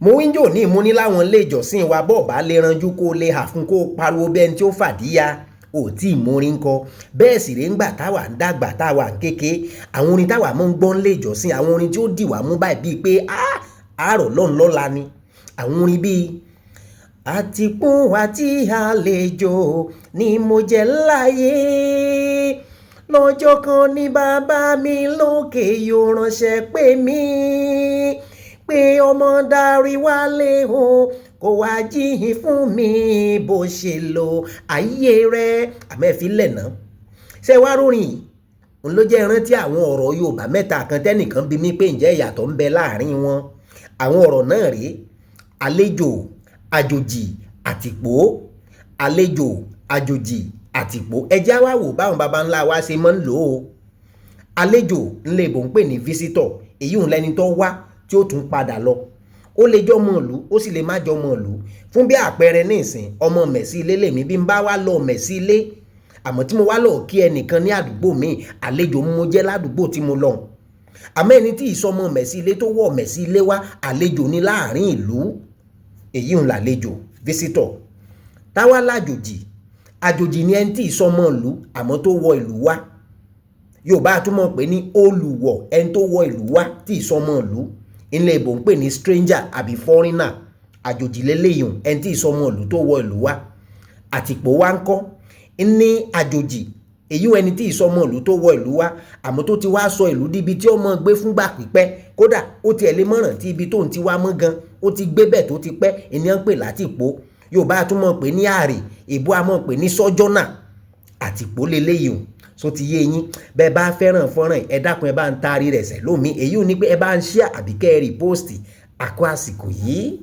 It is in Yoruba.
Mo ń jò ní ìmúní láwọn ilé ìjọsìn wa, bọ́ọ̀ bá lè ranjú kó lè hà fún kó pariwo bẹ́ẹ̀ ni tí ó fàdíyà ò tí ì mórin ń kọ. Bẹ́ẹ̀ sì rèé, ńgbà táwa ń dàgbà, táwa ń kéke, àwọn orin táwa máa ń gbọ́ nílé ìjọsìn, àwọn orin tí ó dì wá mú báyìí bíi pé àárọ̀ lọ́n lọ́la ni. Àwọn orin bíi àtìpó àti àlejò ni mo jẹ́ láyé, lọ́jọ́ kan ní bàbá mi lókè yóò ránṣẹ́ pè mí pé ọmọ darí wálé o, kó wá jíhìn fún mi bó ṣe lo ayé rẹ̀. Àmọ́ ẹ fi lẹ̀ ná. Ṣé wàá rórin yìí? Òun ló jẹ́ rántí àwọn ọ̀rọ̀ Yorùbá mẹ́ta kan tẹ́nìkan bi mí pé ǹjẹ́ ìyàtọ̀ ń bẹ láàrin wọn. Àwọn ọ̀rọ̀ náà rèé: àlejò, àjòjì, àtìpó. Àlejò, àjòjì, àtìpó. Ẹ jẹ́ wá wò báwọn baba ńlá wa ṣe máa ń lò ó. Àlejò ńlẹ̀ ìbò ń pè ní visitor, èyí òun lẹni tó wá tí ó tún padà lọ. Ó lè jọmọ ìlú, ó sì lè má jọmọ ìlú. Fún bí àpẹẹrẹ nísìn, ọmọ mẹ̀sí ilé lèmi. Bí n bá wá lọ mẹ̀sí ilé, àmọ́ tí mo wá lọ kí ẹnìkan ní àdúgbò mi, àlejò mo jẹ́ ládùúgbò tí mo lọ. Àmọ́ ẹni tí ìsọmọ mẹ̀sí ilé tó wọ̀ mẹ̀sí ilé wá, àlejò ní láàrin ìlú. Èyí ń làlejò, visitor. Táwa lájòjì? Àjòjì ni ẹni tí ìsọmọ ìlú àmọ́ tó wọ ìlú wá. Yorùbá túmọ̀ pé ní olùwọ̀, ẹni tó wọ ìlú wá tí ìsọmọ ìlú. Ilẹ̀ ìbò ń pè ní stranger àbí foreigner. Àjòjì lélẹ́yìn, ẹni tí ìsọmọ ìlú tó wọ ìlú wá. Àtìpó wá ń kọ́ ní àjòjì, èyí ẹni tí ìsọmọ ìlú tó wọ ìlú wá àmọ́ tó ti wá sọ ìlú díbi tí ó mọ̀ gbé fúngbà pípẹ́. Kódà ó tiẹ̀ lè mọ̀ràn tí ibi tó ń ti wá mọ́ gan, ó ti gbé bẹ́ẹ̀ tó ti pẹ́, ènìyàn ń pè látìpó. Yorùbá tún mọ̀ pé ní àrè, ìbò a mọ̀ pé ní sọ́jọ́nà. Àtìpó leléyìí. So ti yé yín? Bẹ́ẹ̀ bá fẹ́ràn fọ́nrán, ẹ dákun, ẹ bá ń taari rẹ̀ sẹ̀ lómi. Èyí ò ní pé ẹ bá ń share àbí kẹ́ ẹ repost. Àkó àsìkò yìí.